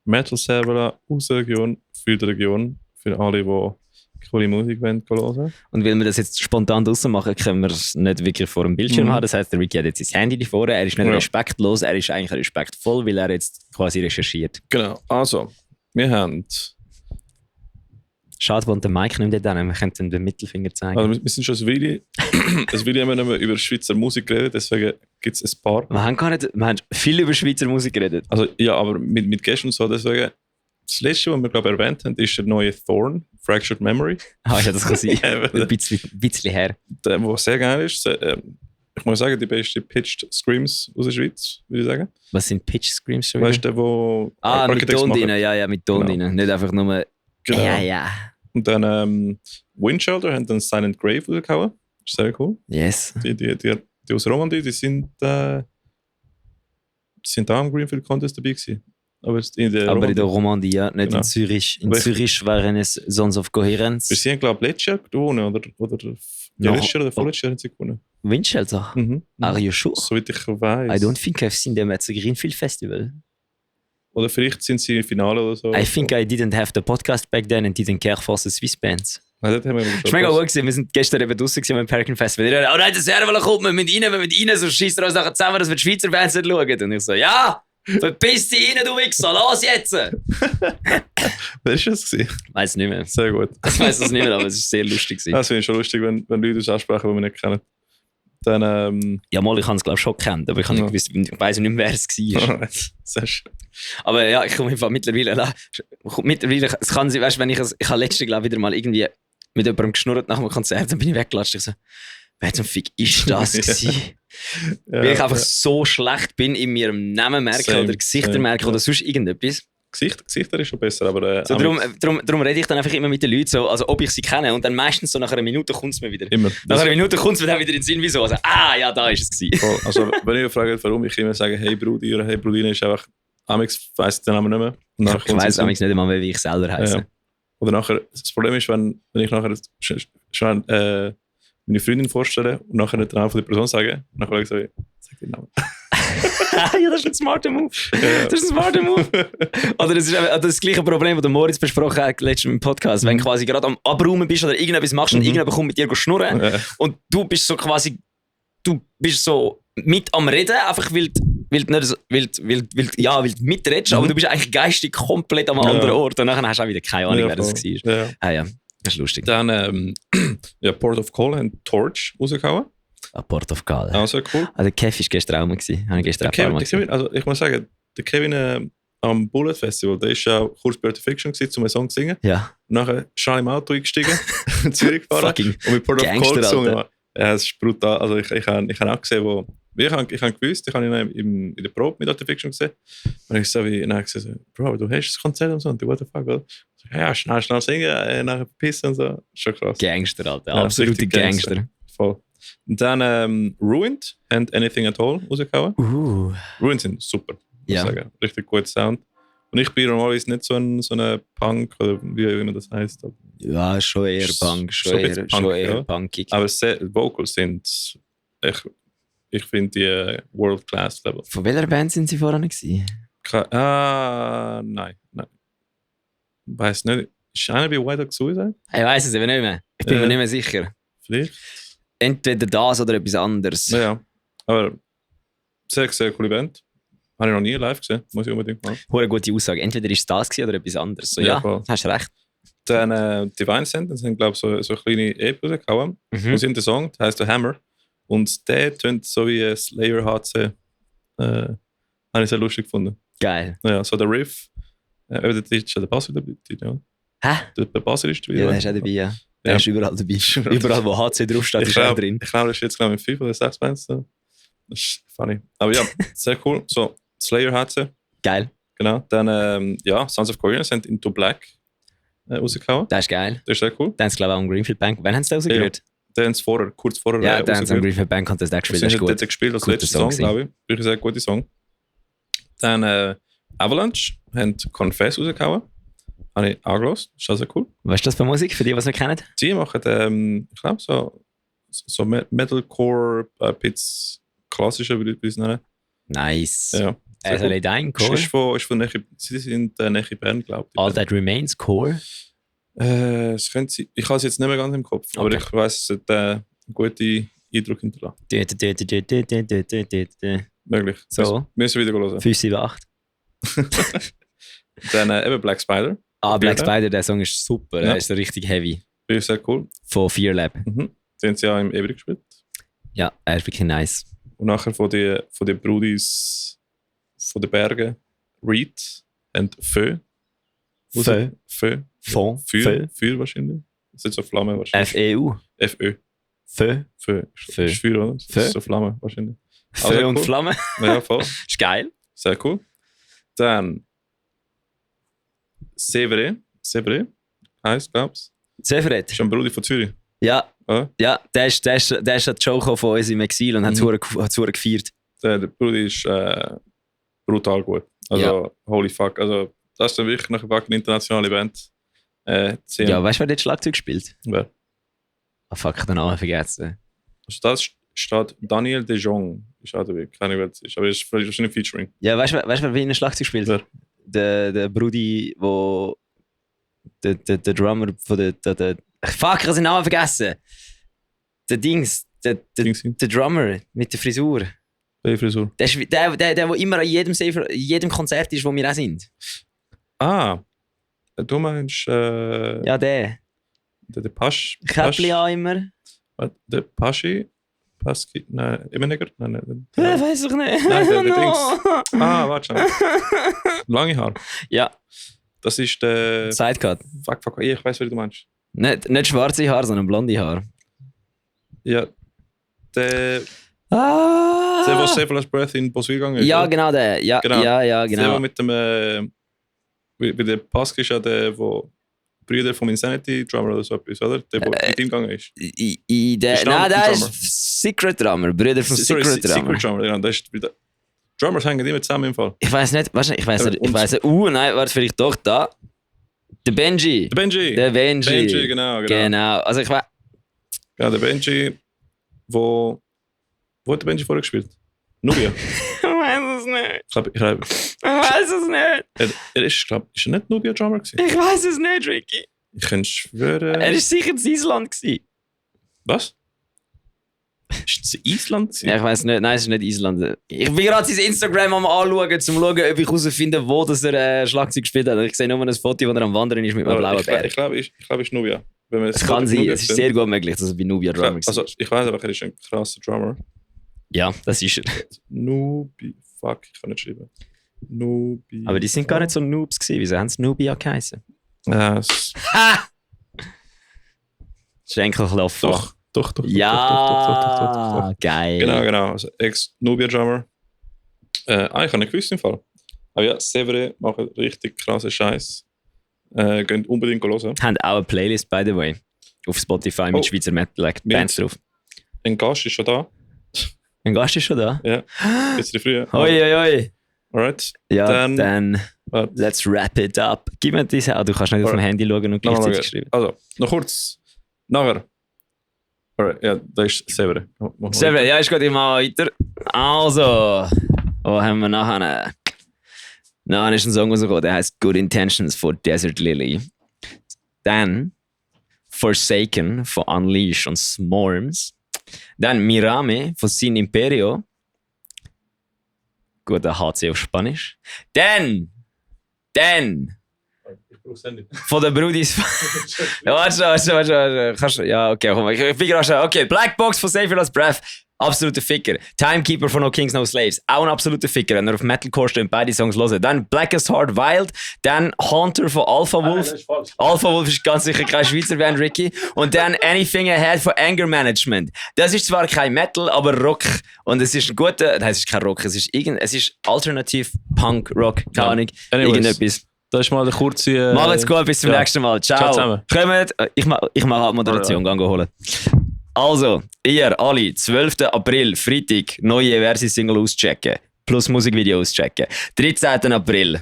Speaker 2: Metal Server aus der Region, für die Region, für alle, die coole Musik hören wollen.
Speaker 1: Und weil wir das jetzt spontan draussen machen, können wir es nicht wirklich vor dem Bildschirm haben. Das heisst, der Ricky hat jetzt sein Handy davor. Er ist nicht respektlos, er ist eigentlich respektvoll, weil er jetzt quasi recherchiert.
Speaker 2: Genau, also, wir haben...
Speaker 1: Schade, wo der Mike nimmt dann, wir könnten den Mittelfinger zeigen.
Speaker 2: Also wir sind schon ein Video haben wir nicht mehr über Schweizer Musik geredet, deswegen gibt es ein paar.
Speaker 1: Wir haben viel über Schweizer Musik geredet.
Speaker 2: Also ja, aber mit Gästen und so, deswegen das letzte, was wir glaube erwähnt haben, ist der neue Thorn, Fractured Memory.
Speaker 1: Ja, das kann sein. ein bisschen her.
Speaker 2: Der, was sehr geil ist, ich muss sagen, die beste Pitched Screams aus der Schweiz, würde ich sagen.
Speaker 1: Was sind Pitched Screams schon?
Speaker 2: Weißt du, wo
Speaker 1: mit Ton drin, ja, mit Ton drin. Nicht einfach nur...
Speaker 2: Genau.
Speaker 1: Ja.
Speaker 2: Und dann Windshelter haben dann Silent Grave rausgehauen. Ist sehr cool.
Speaker 1: Yes.
Speaker 2: Die aus Romandie, die sind da am Greenfield Contest dabei gewesen. Aber in der
Speaker 1: Romandie, ja, nicht genau. In Zürich. In Zürich waren es Sons of Coherence.
Speaker 2: Wir sind, glaube ich, letztes Jahr gewonnen, oder letztes Jahr oder vorletztes Jahr haben sie gewonnen.
Speaker 1: Windshelter? Are you sure?
Speaker 2: Soweit ich weiß.
Speaker 1: I don't think I've seen them at the Greenfield Festival.
Speaker 2: Oder vielleicht sind sie im Finale oder so.
Speaker 1: I think I didn't have the podcast back then and didn't care for the Swiss bands.
Speaker 2: Nein, das haben wir
Speaker 1: schon. Mega gut gewesen. Wir sind gestern eben draussen am American Festival. Oh nein, das Server kommt, wir müssen rein, so schießt er uns nachher zusammen, dass wir die Schweizer Bands nicht schauen. Und ich so, ja, verpiss dich rein, du Wichser, los jetzt!
Speaker 2: Wer ist das gewesen?
Speaker 1: Weiss nicht mehr.
Speaker 2: Sehr gut.
Speaker 1: Ich weiss es nicht mehr, aber es ist sehr lustig gewesen.
Speaker 2: Das finde ich schon lustig, wenn Leute uns ansprechen, die wir nicht kennen. Dann,
Speaker 1: ja, mal, ich habe es glaube ich schon gekannt, aber ich weiss nicht mehr, wer es war.
Speaker 2: Sehr schön.
Speaker 1: Aber ja, ich komme einfach mittlerweile, es kann sein, weißt du, wenn ich habe letztens glaube wieder mal irgendwie mit jemandem geschnurrt nach dem Konzert, dann bin ich weggelatscht. Ich so, wer zum Fick ist das gewesen? Weil ich einfach so schlecht bin in mir Namen merken oder Gesichter merken oder sonst irgendetwas.
Speaker 2: Gesichter ist schon besser, aber...
Speaker 1: So, darum rede ich dann einfach immer mit den Leuten so, also ob ich sie kenne. Und dann meistens so nach einer Minute kommt es mir wieder.
Speaker 2: Immer.
Speaker 1: Nach einer Minute kommt es mir dann wieder in den Sinn, wieso. Also, ja, da ist es gewesen.
Speaker 2: Also, wenn ihr fragt, warum, ich immer sage, hey Brudi oder hey Brudine, ist einfach, amix weiss den Namen nicht mehr.
Speaker 1: Ich weiss amix nicht einmal, wie ich selber heisse.
Speaker 2: Ja. Oder nachher, das Problem ist, wenn ich nachher schon meine Freundin vorstelle und nachher nicht den Namen von der Person sage, nachher sage ich, sag den Namen.
Speaker 1: Ja, das ist ein smarter Move. Ja. Das ist ein smarter Move. Oder das ist das gleiche Problem, das der Moritz besprochen hat letztens im Podcast. Wenn du quasi gerade am Abräumen bist oder irgendetwas machst und irgendjemand kommt mit dir schnurren und du bist so quasi, du bist so mit am Reden, einfach weil du mitredest, aber du bist eigentlich geistig komplett am anderen Ort und dann hast du auch wieder keine Ahnung, wer das war. Ja, das ist lustig.
Speaker 2: Dann Port of Call und Torch rausgehauen.
Speaker 1: Port of Call.
Speaker 2: Auch sehr cool.
Speaker 1: Der Kev war gestern auch mal.
Speaker 2: Kevin, also ich muss sagen, der Kevin am Bullet Festival, der ist ja kurz bei Fiction gewesen, um einen Song zu singen. Ja. Und nachher schon im Auto eingestiegen, in Zürich gefahren und mit Port of Call gesungen. Ja, das ist brutal. Also ich habe auch gesehen, ich habe gewusst, ich habe ihn in der Probe mit Fiction gesehen. Und ich so wie gesagt, Bro, du hast das Konzert und so, und what the fuck, oder? Ja, schnell singen, nachher pissen und so. Schon krass.
Speaker 1: Gangster, Alter. Absolute Gangster.
Speaker 2: Voll. Und dann Ruined and Anything at All rausgehauen. Ruined sind super, muss ich sagen. Richtig guter Sound. Und ich bin normalerweise nicht so ein Punk, oder wie immer das heisst.
Speaker 1: Ja, schon eher Punk, schon eher punkig.
Speaker 2: Aber Vocals sind, ich finde die World-Class-Level.
Speaker 1: Von welcher Band sind Sie vorher gewesen?
Speaker 2: Nein. Weiß nicht. Ist einer bei White Dog Suicide?
Speaker 1: Ich weiß es eben nicht mehr. Ich bin mir nicht mehr sicher.
Speaker 2: Vielleicht.
Speaker 1: Entweder das oder etwas anderes.
Speaker 2: Ja, aber sehr, sehr coole Band. Habe ich noch nie live gesehen, muss ich unbedingt mal.
Speaker 1: Eine gute Aussage. Entweder ist das oder etwas anderes. So, ja, hast recht.
Speaker 2: Dann Divine Sentence haben, glaube ich, so eine kleine EP rausgehauen. Und sie haben den Song, der heisst The Hammer. Und der tönt so wie Slayer HC. Habe ich sehr lustig gefunden.
Speaker 1: Geil.
Speaker 2: Ja, so der Riff. Der ist der Bass wieder dabei.
Speaker 1: Hä?
Speaker 2: Der Bass ist dabei.
Speaker 1: Ja, der ist auch dabei, ja. Der ist überall dabei. Überall, wo HC draufsteht, ist er drin.
Speaker 2: Ich glaube, das ist jetzt mit 5 oder 6 Bands. Das ist funny. Aber ja, sehr cool. So, Slayer HC.
Speaker 1: Geil.
Speaker 2: Genau. Dann, Sons of Korea sind Into Black rausgehauen.
Speaker 1: Das ist geil.
Speaker 2: Das ist sehr cool.
Speaker 1: Dann haben sie, glaube ich, auch am Greenfield Bank. Wann haben sie das rausgehört?
Speaker 2: Ja. Dann haben sie kurz vorher.
Speaker 1: Ja, dann haben sie am Greenfield Bank und das gespielt.
Speaker 2: Das ist gut. Das gespielt als letzter Song, glaube ich. Wirklich ein sehr guter Song. Dann Avalanche haben Confess rausgehauen. Habe ich angelassen. Das ist auch sehr cool.
Speaker 1: Was ist das für Musik, für die es nicht kennen?
Speaker 2: Sie machen, ich glaube, so Metalcore, ein bisschen klassischer, würde ich es nennen.
Speaker 1: Nice.
Speaker 2: Ja.
Speaker 1: Also Dein Core?
Speaker 2: Sie sind näher Bern, glaube ich.
Speaker 1: All That Remains Core?
Speaker 2: Es könnte sein. Ich habe es jetzt nicht mehr ganz im Kopf, aber ich weiss, es hat einen guten Eindruck hinterlassen. Möglich.
Speaker 1: So.
Speaker 2: Müssen wir wieder hören.
Speaker 1: 578.
Speaker 2: Dann eben Black Spider.
Speaker 1: Black Spider, der Song ist super. Der ist so richtig heavy.
Speaker 2: Finde ich sehr cool.
Speaker 1: Von Fear Lab.
Speaker 2: Den haben sie ja im Ebri gespielt.
Speaker 1: Ja, er ist wirklich nice.
Speaker 2: Und nachher von den Brudis von den Bergen, Reed und Feu.
Speaker 1: Feu.
Speaker 2: Feu wahrscheinlich. Das ist so Flamme wahrscheinlich.
Speaker 1: F-E-U.
Speaker 2: F-Ö.
Speaker 1: Feu.
Speaker 2: Ist Feuer, oder? Das ist so Flamme wahrscheinlich.
Speaker 1: Feu und Flamme.
Speaker 2: Ja, voll.
Speaker 1: Ist geil.
Speaker 2: Sehr cool. Dann Severe heisst, glaub's.
Speaker 1: Severet.
Speaker 2: Ist ein Bruder von Zürich.
Speaker 1: Ja. Ja, der ist an Joe von uns im Exil und hat es gefeiert.
Speaker 2: Der Bruder ist brutal gut. Also, holy fuck. Also, das ist dann wirklich noch eine internationale Band.
Speaker 1: Ja, weißt du, wer dort Schlagzeug spielt?
Speaker 2: Wer?
Speaker 1: Ah, fuck, ich habe den Namen vergessen.
Speaker 2: Also, das steht Daniel De Jong. Ist auch dabei. Keine Ahnung, wer das ist. Aber es ist wahrscheinlich ein Featuring.
Speaker 1: Ja, weißt du, wer wie ein Schlagzeug spielt?
Speaker 2: Wer?
Speaker 1: Der Brudi, wo. Der Drummer von der. Fuck, ich habe seinen Namen vergessen! Der der Drummer mit der Frisur.
Speaker 2: Welche Frisur?
Speaker 1: Der immer an jedem Konzert ist, wo wir auch sind.
Speaker 2: Ah, du meinst.
Speaker 1: Ja, der.
Speaker 2: Der Pasch.
Speaker 1: Käppli auch immer.
Speaker 2: Der Paschi. Paski. Nein, Immenegger? Nein.
Speaker 1: Weiß ich nicht.
Speaker 2: Nein, der Dings. Ah, warte schon. Lange Haar.
Speaker 1: Ja.
Speaker 2: Das ist der.
Speaker 1: Sidecut.
Speaker 2: Fuck. Ich weiß, wer du meinst.
Speaker 1: Nicht schwarze Haar, sondern blonde Haar.
Speaker 2: Ja. Der,
Speaker 1: Ah!
Speaker 2: der Save Last Breath in Boswil gegangen ist.
Speaker 1: Ja,
Speaker 2: oder?
Speaker 1: genau der. Ja,
Speaker 2: Genau.
Speaker 1: Ja, genau.
Speaker 2: Der mit dem. Bei der Pask ist ja der, wo Brüder vom Insanity Drummer oder so etwas, oder? Der, der mit ihm gegangen ist.
Speaker 1: Nein, der ist Secret Drummer. Brüder vom Secret Drummer.
Speaker 2: Secret Drummer, genau. Das ist, Drummers hängen immer zusammen im Fall.
Speaker 1: Ich weiß nicht, ich weiß. Nein, warte, vielleicht doch da. Der Benji.
Speaker 2: Der Benji, genau.
Speaker 1: Also ich weiß.
Speaker 2: Ja, der Benji, wo hat der Benji vorher gespielt? Nubia.
Speaker 1: Ich weiß es nicht.
Speaker 2: Ich
Speaker 1: weiß es nicht.
Speaker 2: Er ist, ist er nicht Nubia-Drummer gewesen?
Speaker 1: Ich weiß es nicht, Ricky.
Speaker 2: Ich kann schwören.
Speaker 1: Er war sicher in Island gewesen.
Speaker 2: Was? Ist es Island gewesen?
Speaker 1: Ja, ich weiß nicht. Nein, es ist nicht Island. Ich bin gerade sein Instagram am anschauen, um zu schauen, ob ich herausfinde, wo das er Schlagzeug gespielt hat. Ich sehe nur ein Foto, wo er am Wandern ist mit einem blauen Berg.
Speaker 2: Ich glaube, es ist Nubia.
Speaker 1: Es kann sein, es ist sehr gut möglich, dass er bei Nubia Drummer ist.
Speaker 2: Also, ich weiß aber, er ist ein krasser Drummer.
Speaker 1: Ja, das ist er.
Speaker 2: Fuck, ich kann nicht schreiben. Nubia.
Speaker 1: Aber die sind gar nicht so Noobs gewesen. Wieso haben sie Nubia geheißen?
Speaker 2: Ja,
Speaker 1: Ha! Schenkelklopfer.
Speaker 2: Doch.
Speaker 1: Ja, geil.
Speaker 2: Genau. Also, Ex-Nubia-Drummer. Ich habe nicht gewusst im Fall. Aber ja, Severe machen richtig krassen Scheiß. Geht unbedingt hören.
Speaker 1: Haben auch eine Playlist, by the way. Auf Spotify mit Schweizer Metal-Bands drauf.
Speaker 2: Ein Gast ist schon da.
Speaker 1: Ein Gast ist schon da?
Speaker 2: Ja, bisschen früher.
Speaker 1: Hoi.
Speaker 2: Alright.
Speaker 1: Ja, dann let's wrap it up. Gib mir diese auch. Du kannst nicht auf dem Handy schauen und gleichzeitig schreiben.
Speaker 2: Also, noch kurz. Nachher. Alright, ja, das ist Severe.
Speaker 1: Severe, ja, ich gehe immer weiter. Also, wo haben wir nachher? Nachher ist ein Song rausgekommen, der heißt Good Intentions von Desert Lily. Dann Forsaken von Unleash und Smorms. Dann Mirame von Sin Imperio. guter HC auf Spanisch. Dann. Von den Brudis. Ja, warte. Kannst du, ja, okay, komm. Ich bin gerade schon. Okay, Black Box von Save Your Last Breath. Absoluter Ficker. Timekeeper von No Kings, No Slaves. Auch ein absoluter Ficker, wenn ihr auf Metalcore steht und beide Songs hören. Dann Blackest Heart Wild. Dann Haunter von Alpha Wolf. Alpha Wolf ist ganz sicher kein Schweizer Band, Ricky. Und dann Anything Ahead von Anger Management. Das ist zwar kein Metal, aber Rock. Und es ist ein guter... Nein, es ist kein Rock. Es ist Alternativ Punk Rock. Keine Ahnung. Irgendetwas.
Speaker 2: Das ist mal eine kurze...
Speaker 1: Macht's gut, bis zum nächsten Mal. Ciao. Kommt. Ich mach halt Moderation. Geh holen. Also, ihr alle, 12. April, Freitag, neue Versi-Single auschecken. Plus Musikvideo auschecken. 13. April,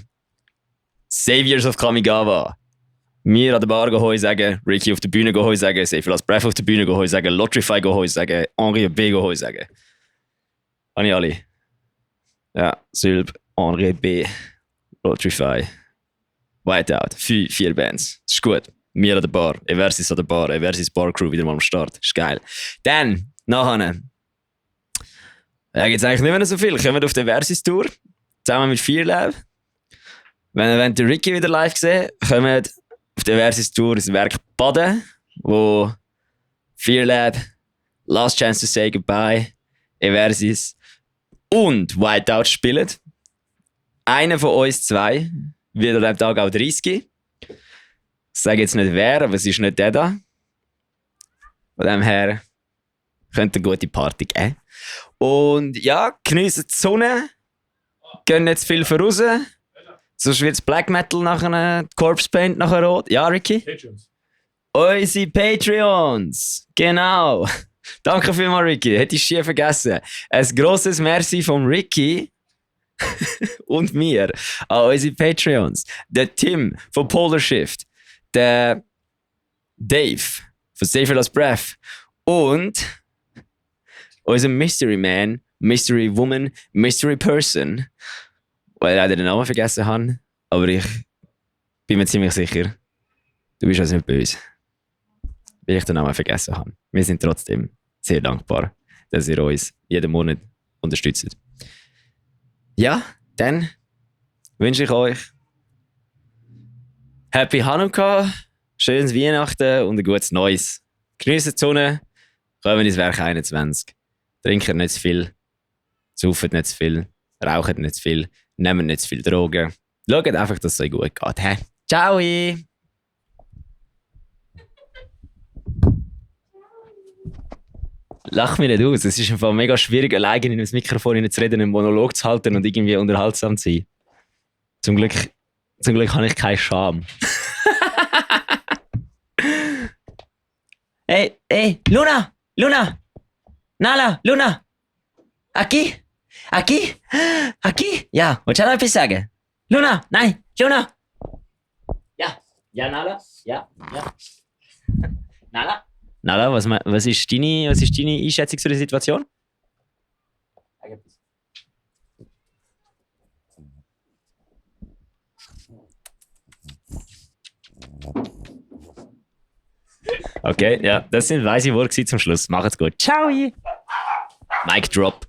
Speaker 1: Saviors of Kamigawa. Wir an der Bar gehen sagen, Ricky auf der Bühne gehen sagen, Save Your Last Breath auf der Bühne gehen sagen, Lotrify gehen sagen, Henri B gehen sagen. Habe ich alle? Ja, Sylb, Henri B, Lotrify, Whiteout. 4 Bands. Das ist gut. Wir an der Bar, Eversis an der Bar, Eversis Bar Crew wieder mal am Start. Ist geil. Dann, nachher. Ja, gibt's eigentlich nicht mehr so viel. Kommen wir auf die Eversis Tour, zusammen mit Fearlab. Wenn ihr den Ricky wieder live gesehen, kommen auf die Eversis Tour ins Werk Baden, wo Fearlab, Last Chance to Say Goodbye, Eversis und Whiteout spielen. Einer von uns zwei wird an diesem Tag auch 30. Ich sage jetzt nicht wer, aber es ist nicht der da. Von dem her könnte eine gute Party geben. Und ja, geniessen die Sonne. Gehen nicht zu viel voraus. Sonst wird es Black Metal nachher, Corpse Paint nachher rot. Ja, Ricky?
Speaker 2: Patreons.
Speaker 1: Unsere Patreons. Genau. Danke vielmals, Ricky. Hätte ich schier vergessen. Ein grosses Merci von Ricky und mir an unsere Patreons. Der Tim von Polar Shift. Der Dave von Save Your Last Breath und unser Mystery Man, Mystery Woman, Mystery Person, weil ich leider den Namen vergessen habe, aber ich bin mir ziemlich sicher, du bist also nicht böse, weil ich den Namen vergessen habe. Wir sind trotzdem sehr dankbar, dass ihr uns jeden Monat unterstützt. Ja, dann wünsche ich euch Happy Hanukkah, schönes Weihnachten und ein gutes Neues. Geniessen die Sonne, kommen ins Werk 21. Trinken nicht zu viel, saufen nicht zu viel, rauchen nicht zu viel, nehmen nicht zu viel Drogen. Schaut einfach, dass es euch gut geht. He? Ciao! Lach mich nicht aus, es ist einfach mega schwierig, alleine in das Mikrofon zu reden, einen Monolog zu halten und irgendwie unterhaltsam zu sein. Zum Glück habe ich keine Scham. Hey, Luna! Nala, Luna! Aquí? Ja, willst du noch etwas sagen? Luna! Nein! Luna! Ja, Nala? Ja. Nala, was ist deine Einschätzung zu der Situation? Okay, ja, das sind weise Worte zum Schluss. Macht's gut. Ciao! Mic drop.